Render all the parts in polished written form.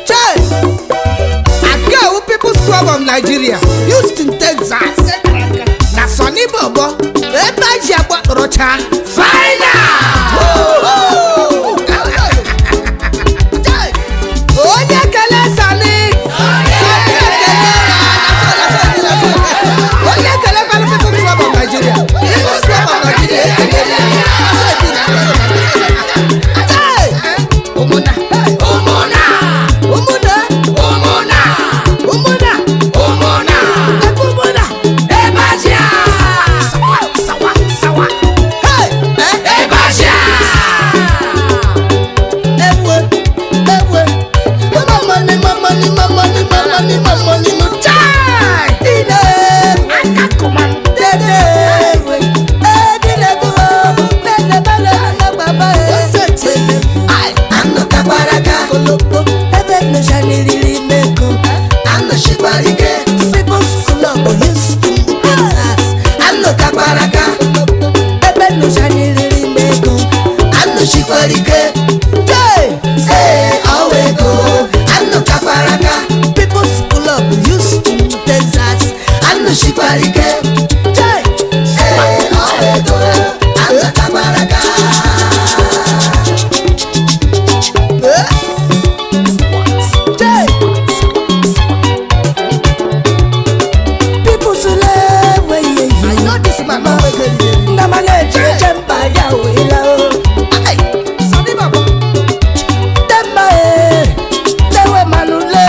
Chai! Akewu People's Club of Nigeria, Houston, Texas. Na Sonny Bobo, ebe a ji agbakọrọcha final! Chai! Onye kele Sonny! Sonny ekele ya! Na so, na so, na so. Onye kele kwalụ People's Club of Nigeria, People's Club of Nigeria ekele ya! Na so e bi, na so, na so. Chai! Ụmụnna! Ụmụnna! Ụmụnna! Ụmụnna! Ụmụnna! Ụmụnna! Ebe ụmụnna! Ebe achịa! Sawa, sawa, sawa. Hey! Eh? Ebe achịa! Ewe, ewe. Mama money, mama money, mama money, mama money, mama money. Chai! Ine. Aka kuman. Dede ewe. Edile buo. Bele bele bele baba e. Ai. Anọkakwaraka, ebe nnụchaniriri meko, anọchikwara ike. People's Club Houston, Texas. Anọkakwaraka, ebe nnụchaniriri meko, anọchikwara ike. Hey! Ee, ọwa ego. Anọkakwaraka, People's Club Houston, Texas. Anọchikwara ike. Hey! Ee, ọwa ego. Anọkakwaraka. Chai! People's love, I know this man, man wey get it. Ndama na-eji eje mba ya wela o. Ai! Sonny Baba. Demba e, dewe manule,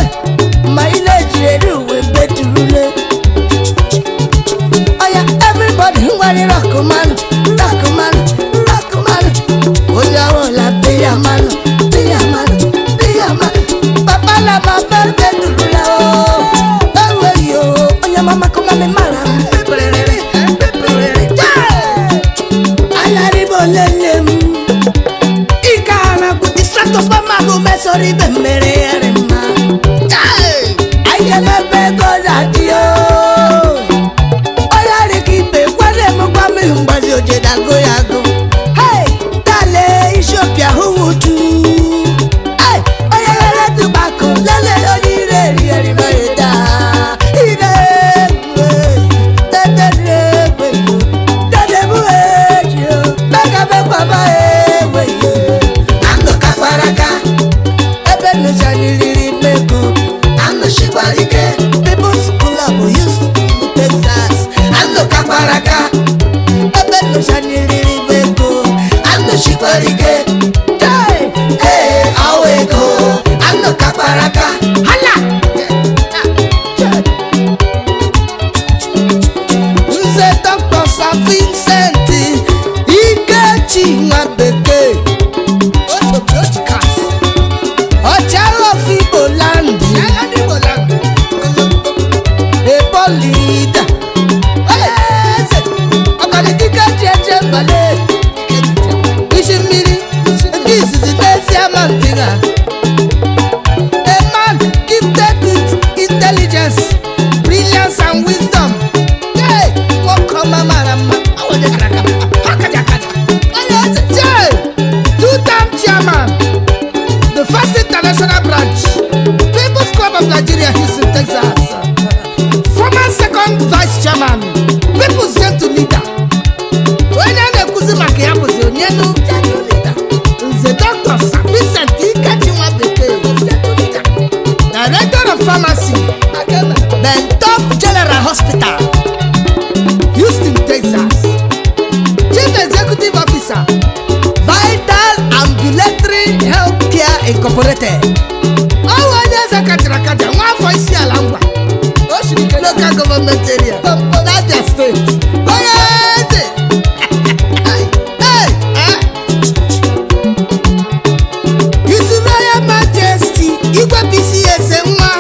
ma ị na-eji eri uwe beturule. Oya, everybody ngwari rock manụ, rock manụ, rock manụ. Onye ọbụla biya manụ, biya manụ, biya manụ. Papa na mama beturula o. Eweghị o, onye mama kụmami mara m. Alaribo lele m. Ike ara bụ distractors mama mesoro ibe mmere ya rị mma. Chai! Anyị ga-emepe ego na-adị o. Onye dị ka ibe kwere m gwa m ihu mgbazi ojedago ya agụ. Hey! Dale isi opi ahụ wutu. Hey! Onye lere tobacco lele onye ire eri eri mere daa. Ire egwu tete ire egwu dede bụ eji o. Mega mekwaba egwu Anọkakwaraka, ebe nnụchaniriri mmeko, anọchikwara ike. People's Club Houston, Texas. Anọkakwaraka, ebe nnụchaniriri mmeko, anọchikwara ike. Hey! Ee, ọwa ego. Anọkakwaraka. Hala! Nze Dr. Sir Vincent Ikechi nwa bekee Ọchịagha of Igbo land, Ebo leader. Eze, ọkọlịdike ji eje mbale. Isi mmiri nke izizi n'ezi ama ntịga. A man gifted with intelligence, brilliance and wisdom. Hey, nwoke ọma mara mma. Onye eze, chee! Two-term chairman, the first international branch, People's Club of Nigeria, Houston, Texas. Former second vice chairman, People's Gentle Leader. Onye a na-ekwuzi maka ya bụzi onye nu gentle leader. Nze Dr. Sir Vincent Ikechi nwa bekee, Director of Pharmacy, Bentop General Hospital, Houston, Texas. Chief Executive Officer, Vital Ambulatory Healthcare Incorporated. Ọwụ onye eze kachara akaja nwa afọ isi ala ngwa. O siri ike local government area, Abia State. Onye eze! Hey, hey, eh. His Royal Majesty Igwe PC Eze nwa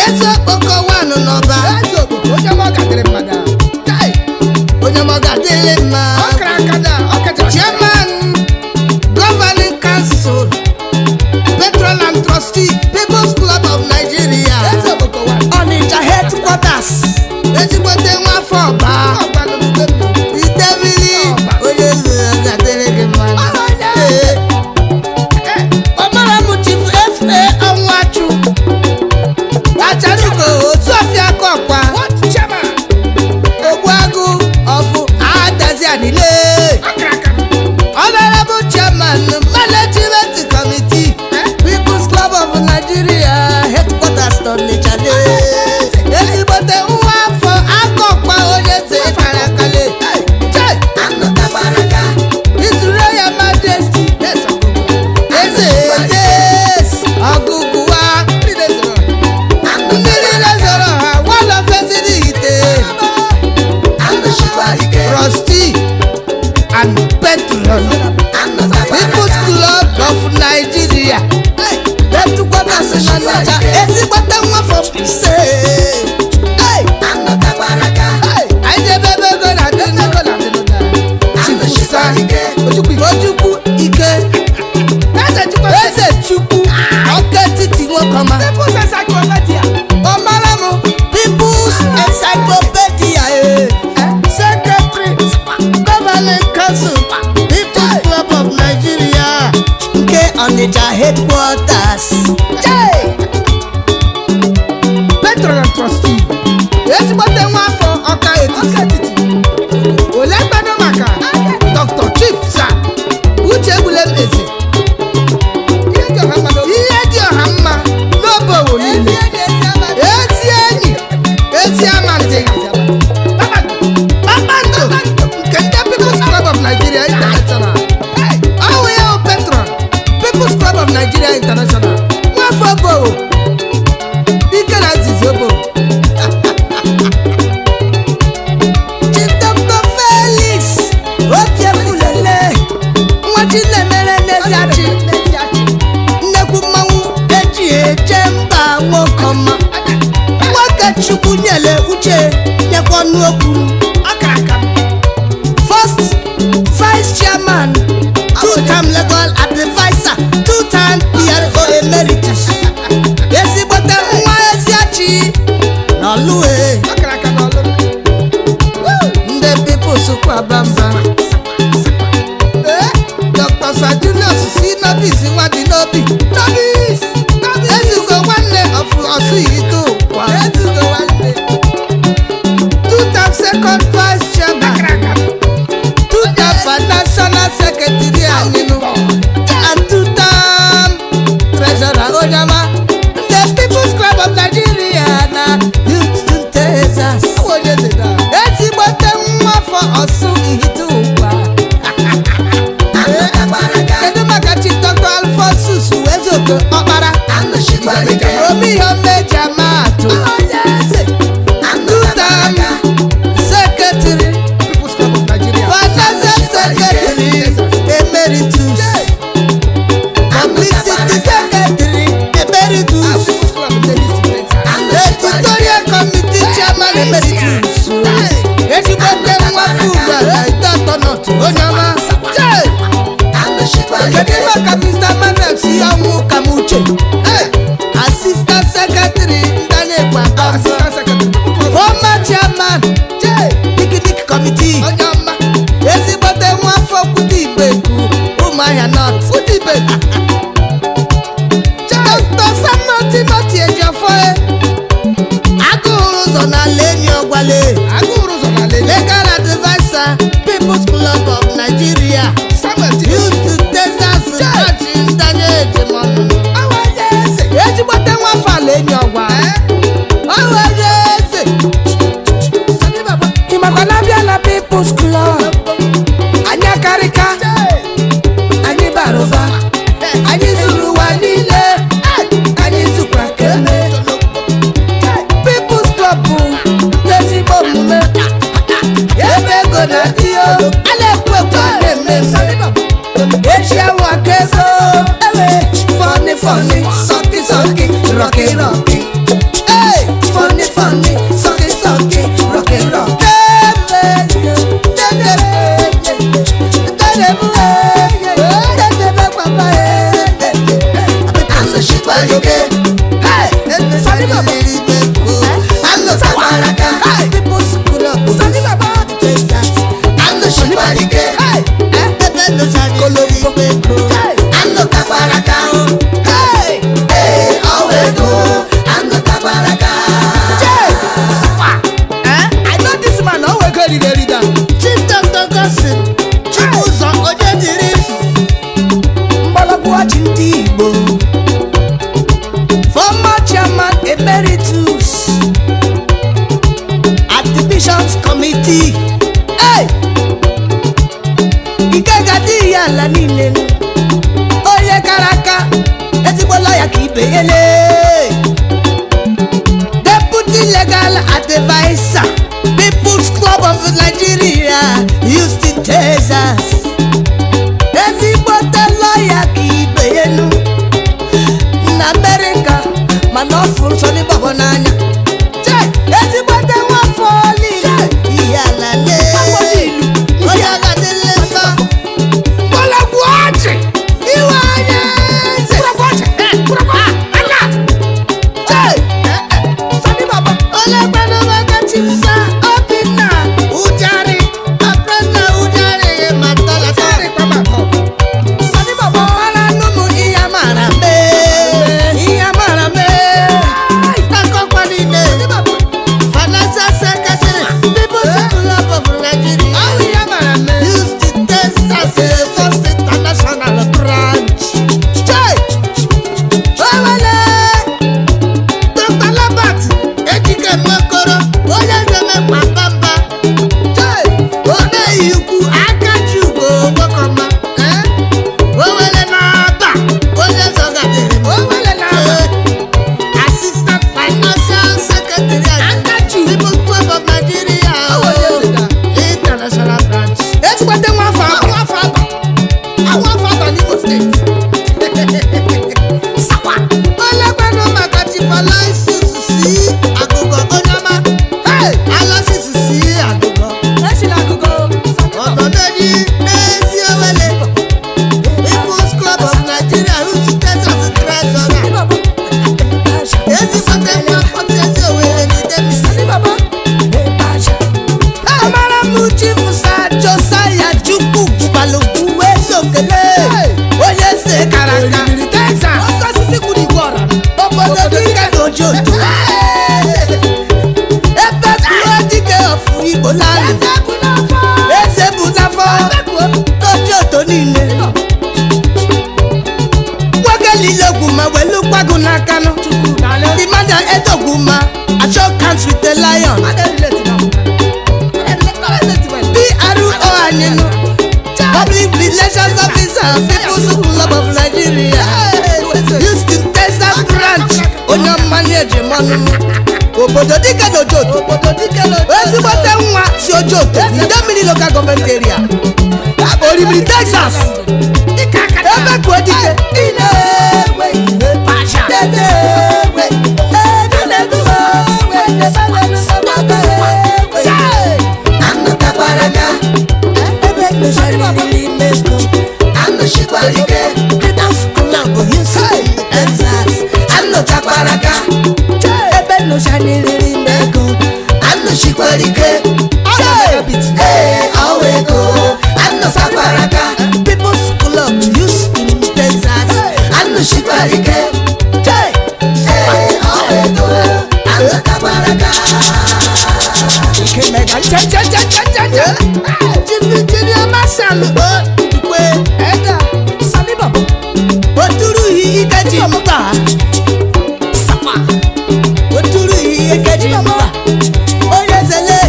Eze Okpoko wanụ n'ọba. Chai! Onye ọma ga-adịrị mma. Chairman, Governing Council, Patron and Trustee, People's Club of Nigeria, Onitsha Headquarters, ezigbote nwa afọ ọba. Headquarters. Chai! Patron and trustee, ezigbote nwa afọ Ọka Etiti. Ole kpanụ maka Dr. Chief Sir Uche Egbulem Eze, ihe dị ọha mma n'obowo niile, ezi enyi, ezi amandị, kpakpando nke ndị People's Club of Nigeria International. Ọwụ ya bụ patron People's Club of Nigeria International, nwafọ obowo, dike na nzizi obowo. Chief Dr. Felix Obiefulele, nwa Chinemere n'Eziachi, nnekwu mmanwụ eji eje mba, nwoke ọma, nwoke Chukwu nyere uche, nyekwa ọnụ okwu. First vice chairman, two-time legal adviser, two-time PRO emeritus, ezigbote nwa Eziachi n'Ọlụe. Ndị People's kwaba mba. Ee, Dr. Sir Julius si Nobis, nwa dị n'obi Nobis, ezugo nwanne ọfụ ọsụ ite ụkwa, two-time second vice chairman, two-time financial secretary anyinu and two-time treasurer, onyama the People's Club of Nigeria na Houston, Texas. Ezigbote nwa afọ Ọsụ Ihite Ụkwa. Kedu maka Chief Dr. Alphonsus Ezeoke Ọkpara, omi ihe mmeji amaatụ, two-time secretary, financial secretary emeritus, publicity secretary emeritus, editorial committee chairman emeritus, ezigbote nwa ugara ite onye ọma. Chai! Kedu maka Mr. Manuel si ọnwụ Kamuche, assistant secretary Ndanyekwa, former chairman picnic committee, ezigbote nwa afọ Kwudu Igbeku, Ụmụahịa North. Dr. Samuel Timothy Ejiofor, agụrụ ụzọ n'ala enyi ọgwale, legal adviser, People's Club of Nigeria, Houston, Texas branch. Ndanye ejemọnụ, ezigbote nwa afọ ala enyi ọgwa, ọwụ onye eze. Ịmakwa na abịa na People's Club, anyị akarịka, anyị bara ụba, anyị zuru ụwa niile, anyị zukwa keme. People's Club bụ ndị ezigbo omume, ebe ego na-adị o, a na-ekwu ekwu, a na-eme eme, eji awụ aka ego ewe. Funny funny, sọkị sọkị, rocky rocky. Hey! Funny funny, sọkị sọkị, rocky rocky. People's Club. I know this man ọ wee go riri erida. Chief Dr. Gosin Chibuzor Onyediri, mgbọrọgwụ ọchị ndị Igbo, former chairman emeritus, Admissions Committee. Hey! Ike ga-adị ya ala niile, onye kara aka. agụ n'aka nụ. The man that edogwuma, I shake hands with the lion. PRO anyị nụ. Public Relations Officer, People's Club of Nigeria, Houston, Texas branch. Onye mmanya ejimọnụ obodo dike n'Ojoto, ezigbote nwa si Ojoto, Idemili Local Government Area, Orimiri, Texas, ebe kuo dike. Anọtakwara ebe nụsarịrị n'ime ego anọchikwara ike. People's Club Houston, Texas, anọtakwara aka ebe nụsarịrị n'ime ego anọchikwara ike. Ee, ọwa ego anọtakwara aka. People's Club Houston, Texas, anọchikwara ike. Ee, ọwa ego anọtakwara aka. Chief Marshal Ndukwe Eda Sani Baba Oturu Ikeji Mba Sama Oturu Ikeji Mba Onye zele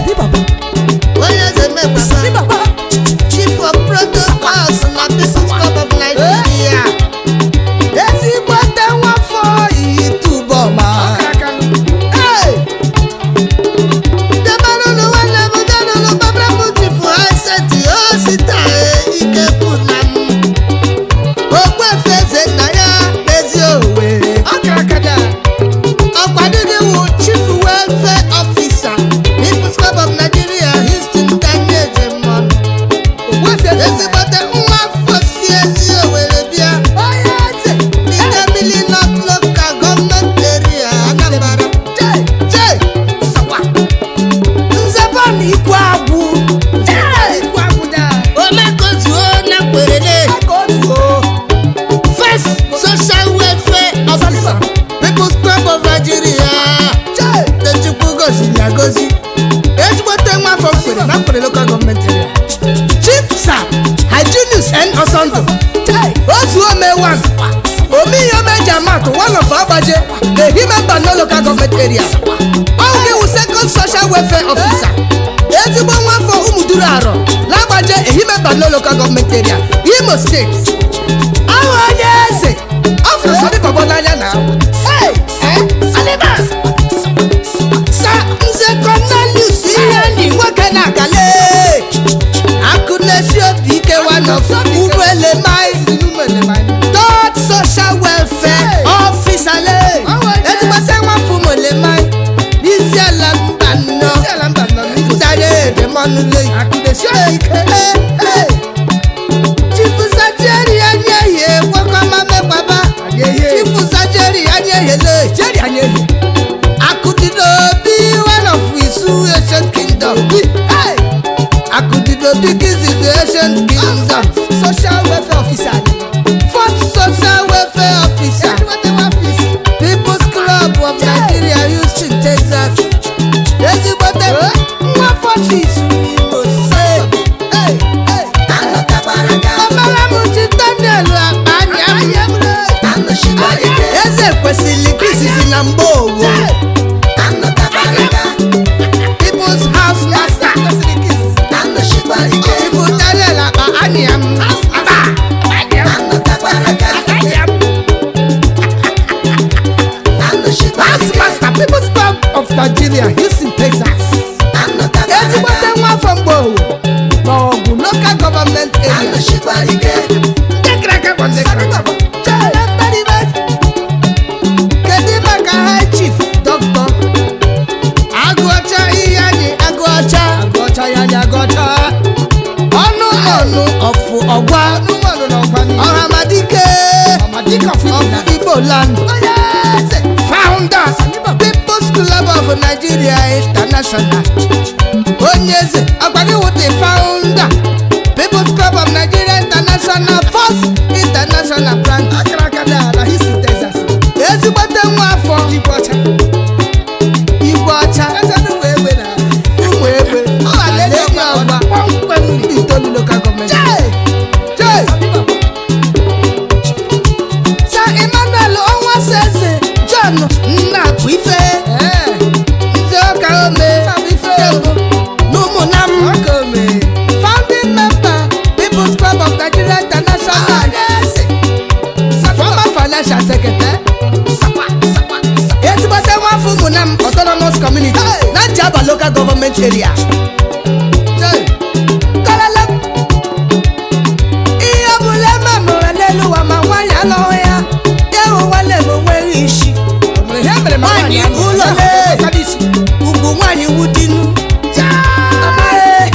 Onye eze mekwaba Chief of Protocols na People's Club of Nigeria. Ezigbote nwafọ Itubọma. Hey! Debarụnụ nwanne m bịanụnụ gbabara m Chief Hyacinth Osita Ikepuna m. Okpuefi eze nna ya n'ezi Owerri. Ọkwadịghị wụ Chief Welfare Officer, People's Club of Nigeria, Houston, Daniel Jemọn. Ezigbote nwa afọ si ezi Owerri bịa. Idemili North Local Government Area, Anambra. Chee! Sawa! Nzebon Ikwu Agwụ Omekozuo na Nkwerele. First Social Welfare Officer, People's Club of Nigeria. Techukwu goziri agozi. Ezigbote nwa afọ Nkwere na Nkwere Local Government Area. Chief Sir Hyginus N. Osondu Ozuome one Omiyome Jamat one of Agbaje, the Himemba no Local Government Area. Ọ wụ second social welfare officer. Ezigbo nwa afọ Ụmụduru Arọ n'Agbaje, Ehimemba no Local Government Area, Imo State. Ahụ onye eze ọ fụrụ Sani Baba n'anya na. Hey! Eh? Sa Nze Cornelius ihe enyi nwoke na-agale akụ na-esi obi ike one of Umuelemai, third social welfare officer le, ezigbote nwafọ Umuelemai n'isi ala mba nnọọ ntara edemọnụle. Chief Sajeri anya ehie nwekọma mekwaba. Chief Sajeri anya ehiele Akudidobi one of Isu ancient kingdom. Hey! Akudidobi is the ancient kingdom. Social welfare officer. Fourth social welfare officer. People's Club of Nigeria, Houston, Texas. Ezigbote nwa fọchi Isu Imo State. Hey! Hey! Ọmara m chi Daniel Akpa anya m. Eze kwesịrị izizi na mgbe owo. People's House Master. Chief Daniel Akpa anya m. House Master, People's Club of Nigeria, Houston, Texas. Ezigbote nwa afọ mgbe owo na Ọgwụ Local Government Area. Ndị kere aka bụ ndị kere aka. Kedu maka High Chief Dr. Agụọcha ihe anyị Agụọcha Agụọcha ya anyị agụọcha. Ọnụ ọnụ ọfụ ọgwa Anụmanụ na ọkwa niile. Ọhamadike Ọhamadike of Igbo of land. Igbo land, Onye eze. founder, People's Club of Nigeria International. Onye eze ọgbagị wụ the founder, People's Club of Nigeria International, first international branch. Akara aka dị ala Houston, Texas. Ezigbote nwa afọ Igwe ọcha. Igwe ọcha. Eze ndị ụmụ egbe na. Ụmụ egbe Ọ na-enye Alaenyi ọgwa ọgwa kpọmkwem ndị itoolu local government. Chee! Chee! Sani Baba. Sir Emmanuel Onwaseze Community na Njaba Local Government Area. Hey! Kọlala. Ihe ọbụla mamụrụ n'elu ụwa ma nwaanyị anọghị ya, ya hụ nwanne m onweghị isi. Ọ nwere ihe mere ma Nwaanyị nwaanyị anọ ụlọ ya, lee. ọ isi. Ugwu nwaanyị wudinu. Amaghị.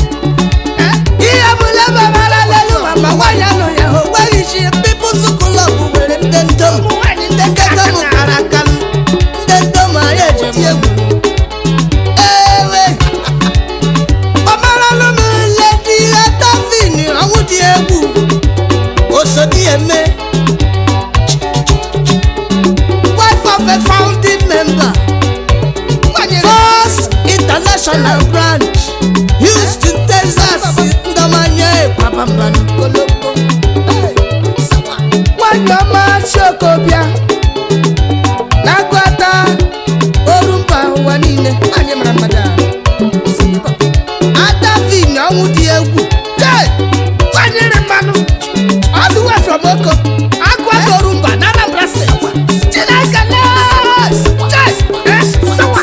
Ihe ọbụla mamara n'elu ụwa ma nwaanyị anọghị ya, onweghị isi. People's Club nwere ndị ndom. Ndị ndom kara aka. Ndị ndom anyị ejeti egwu. Ewe. Ọmaralụ m Lady Etafin, ọnwụ dị egwu. Osodieme. Wife of a founding member. Nwaanyị First International Branch, Houston, Texas. Ndọmanye Papa Mmanụ. koloko. Hey! Sawa. Nwanyị ọma Chiokobịa na-agụata Orumba ụwa niile. Nwaanyị mara mma daa. Adavin, ọnwụ dị egwu. Hey! Nwaanyị rị mmanụ. All the way from Oko. Agụata Orumba na Anambra State. Chineke lee! Chai! Eh, sawa.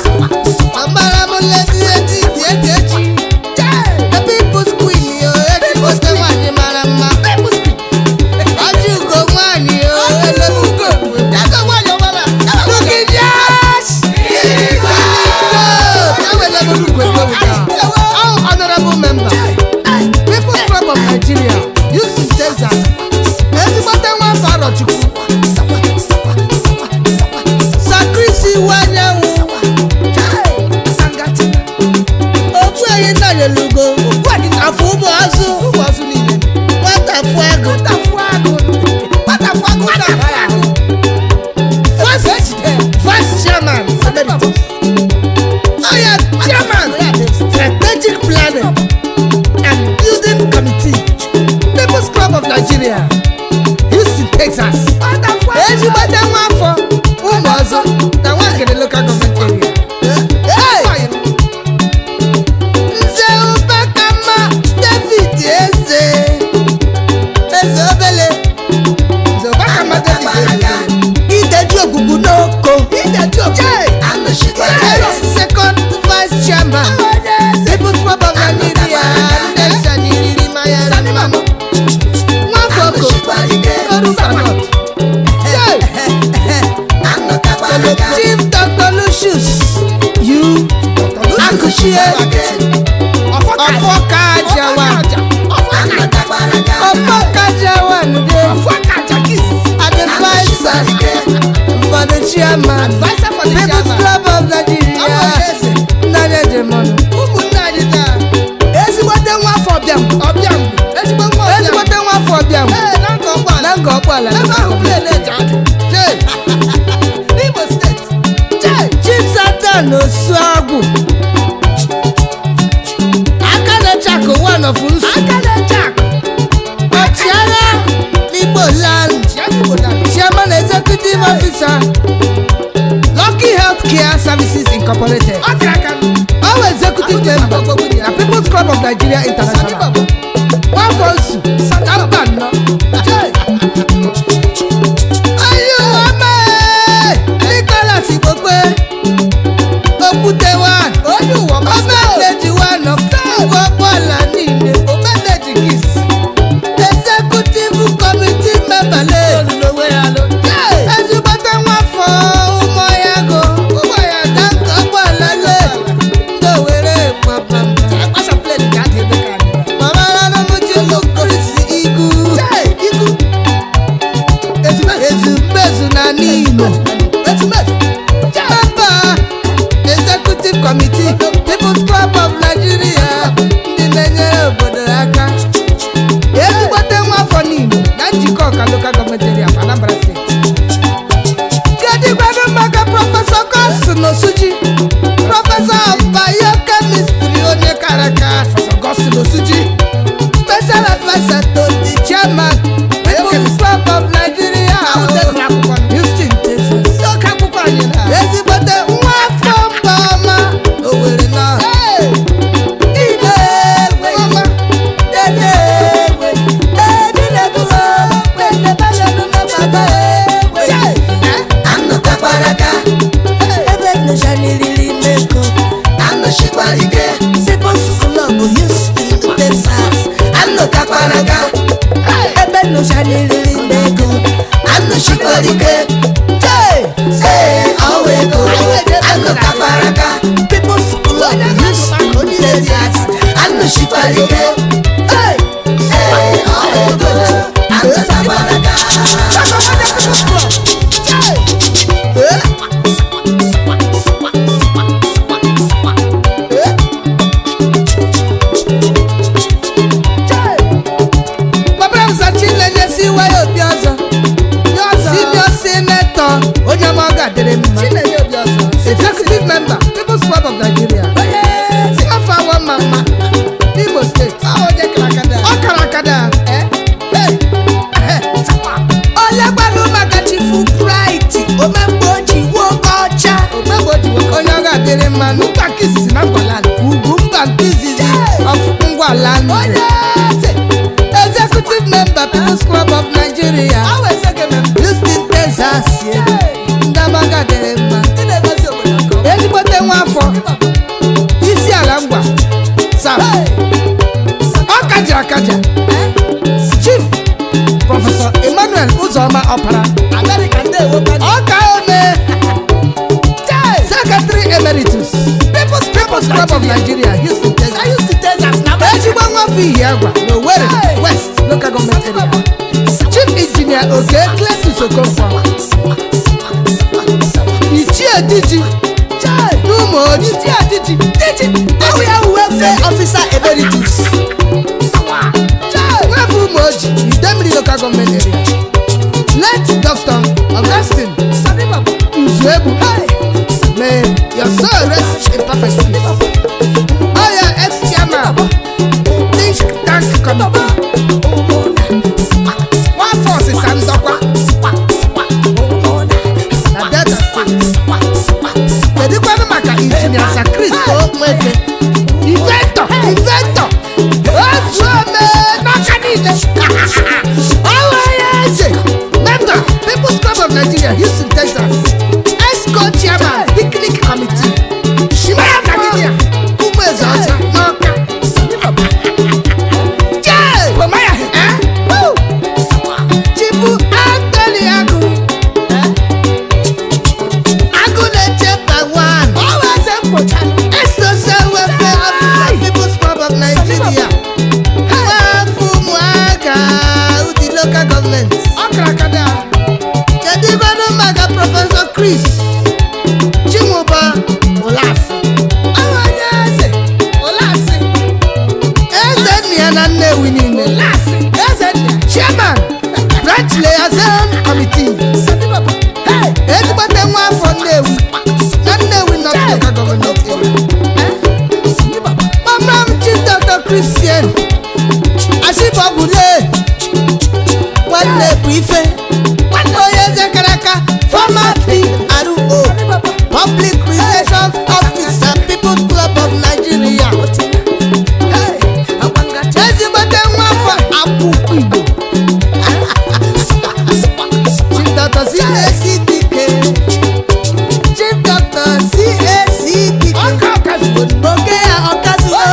Amara m Lady Etiti Egechi. Chai! The People's Queen yo, ezigbote nwanyị mara mma. People's Queen. Ọjị ugo nwanyị yo, elebugo. Ego nwaanyị ọma na- Lukijas! All honorable member, People's Club of Nigeria, Houston, Texas. Ezigbote nwa afọ Arọchukwu. Sakrisi Iwanyanwụ. Okwu enyi nna nyelugo. Afọ ụmụ azụ. Ụmụ azụ niile. Nwata fụ agụ. Nwata agụ. Nwata fụ agụ na-aba ya ahụ. First Vice Chairman Emeritus. Oya Chairman Strategic Planning and Building Committee, People's Club of Nigeria, Houston, Texas. Ezigbote nwa afọ ụmụ ọzọ na Nwangele Local Government Area. Hey! Nze Ụbakama David Eze. Eze obele. Nze Ụbakama David Eze. Ideji ogugu n'oko. Ideji Ogugu. First, second Vice Chairman, People's Club of Nigeria. Ndesa n'iriri maya mmanụ. Nwafọ Oko, Orumba North. Hey! Chief Dr. Lucius U. Akụchie. Ọfọkajawa. Ọfọkajawa nde. Advisor for the chairman, Advisor for the People's chairman. Club of Nigeria. Nnanya Ejemọnụ. Ụmụnne anyị taa. Ezigbote nwa afọ ọbịam. Ọbịa mbụ. Ezigbo nwa ọbịa. Ezigbote nwa afọ ọbịam. Ee, na nke ọgbala. Na nke ọgbala. Ebe ahụ plane eji adị. Jee. N'Imo steeti. Jee. Chief Satan Osuagwu. Aka na-eche akụ one of Nsu. Aka na-eche akụ. Ọchịagha n'Igbo land. Chia n'Igbo land. Chairman Executive Officer, Lucky Healthcare Services Incorporated. Ọ kara aka. Our executive member na People's Club of Nigeria Sani International. Baba. Nwafọ Nsu na mba nnọ. Jee. Ayé ọmọ ẹ̀ Nicholas Igbokwe. Okwute one. Onye ụwa ọma. Omedeji one of ụgwọ bọọlụ niile. Omedeji kiss. Executive Committee member le. Olùlówó ya lọ. Jee. Ezigbote nwafọ ụmụ ya go. Ụmụ ya Na nke ọgbọala le. Ndị Owere kpamkpam. Akpasa plane ka adị ebe ka anyị. Mama Ranamuchilu Chris Igu. Jee. Igu. Ezumezu. Ezumezu na n'Imo. Ezumezu. Jee. Member Executive Committee, People's Club of Nigeria. Ndị na-enyere obodo aka. Ezigbote nwa afọ n'Imo na njikọ ọka Local Government Area of Anambra State. Kedu gwanụ maka Prọfesọ Godson Osuji, Prọfesọ of Biochemistry, onye kara aka. Prọfesọ Godson Osuji. Special adviser to the chairman, People's Club of Nigeria, Awụtegụrụ akwụkwọ. Houston, Texas. Ndị oke akwụkwọ anyị na. Ezigbote nwa afọ mba ọma Owerri North. Hey! Ide ewe, Ọma. dede ewe, edinegolo, wele balelu n'ọgbakọ ewe. Jee. Eh? Ebe nnụcha n'iriri meko. ike. Chee! Ee, ọwa ego. Anụ kakwara aka. People's Club Houston, Texas. Anụ shikwara ike. Hey! Ee, ọwa ego. Anụ kakwara aka. Papa m Chinenye si waya obi ọzọ, senior senator, onye ọma, ọ ga-adịrị mma. Executive member, People's Club of Nigeria, afọ awa mma mma n'Imo Steeti. Ọ kara akada. Onye gbanụ maka Chifu Bright omemgbe o ji nwoke ọcha. Onye ọ ga-adịrị mma n'ụka nke izizi na Ngwaland, ugwu mba nke izizi of Ngwaland, executive member, People's Club of Nigeria, Houston, Texas. Ndamaga dịrị mma, ezigbote nwa afọ isi ala ngwa sam ọ kaja akaja. Chief Prọfesọ Emmanuel Ụzọma Ọpara, ọka ome, secretary emeritus, People's Club of Nigeria, Houston, Texas, ezigbo nwafọ iyi agwa na Owerri West Local Government Area. Chief Engineer Oke Cletus Okonkwo, Ichie Diji n'ụmụ oji. Ọwụ ya welfare officer emeritus. Nwafọ ụmụ oji, Idemili Local Government Area. Late Dr. Augustine Nzuegbu, may your soul rest in perfect peace. Oya, ex-chairman, think tank committee, nwafọ ọsịsa ndọkwa na Delta State. Kedụkwanụ maka Injinia Sakristo Nweke, inventor, inventor otu ome n'aka niile, ọwa ya eze, member, People's Club of Nigeria, Houston, Texas, exco chairman, picnic committee, Shimaya Virginia, ụmụ eze ọcha n'Ọka. Jee! Pomaya, eh? Woo! Chifu Anthony Agụ, Agụ na-eche mba one, Social Welfare Officer, People's Club of Nigeria, Nwafọ ụmụaka Udi Local Government. Kedu ibenụ maka Prọfesọ Chris Chinwụba Ụlasị? Eze nna ya na Nnewi niile, Chairman, Branch Liaison Committee, ezigbote nwa afọ Nnewi na Nnewi North Local Government Area. Mama m, Chief Dr. Christian Asibọbule, nwanne bụ ife onye eze kara aka, former PRO, Public Relations Officer, People's Club of Nigeria, ezigbote nwa afọ akwụkwọ Igbo. Chief Dr. CACDK, Chief Dr. CACDK, Oke ya ọkazuo,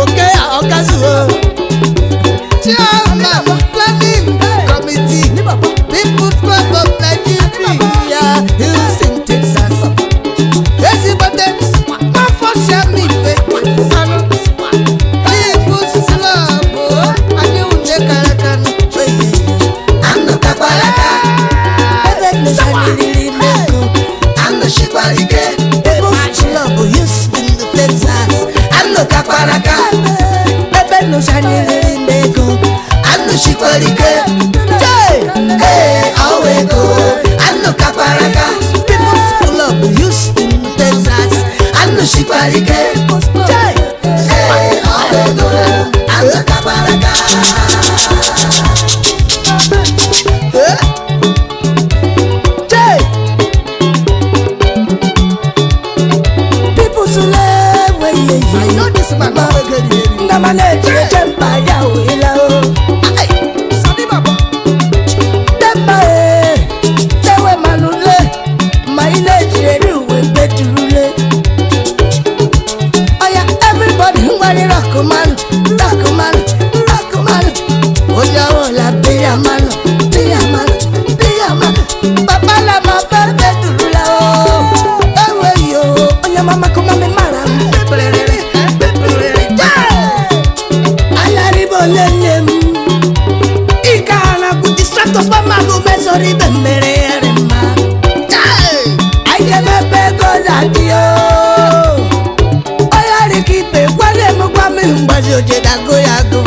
oke ya ọkazuo. Chairman, Planning Committee, People's Club of Nigeria, Houston, Texas, ezigbote nwafọ Siamife anụ People's Club anyị wunye kara aka. Anụ kakwara aka. Mesoro ibe mmere ere mma. Chai! Anyị ga-emepe ego na-adị o. Onye rika ibe gwara m gwa m mgbazi ojedago ya agụ.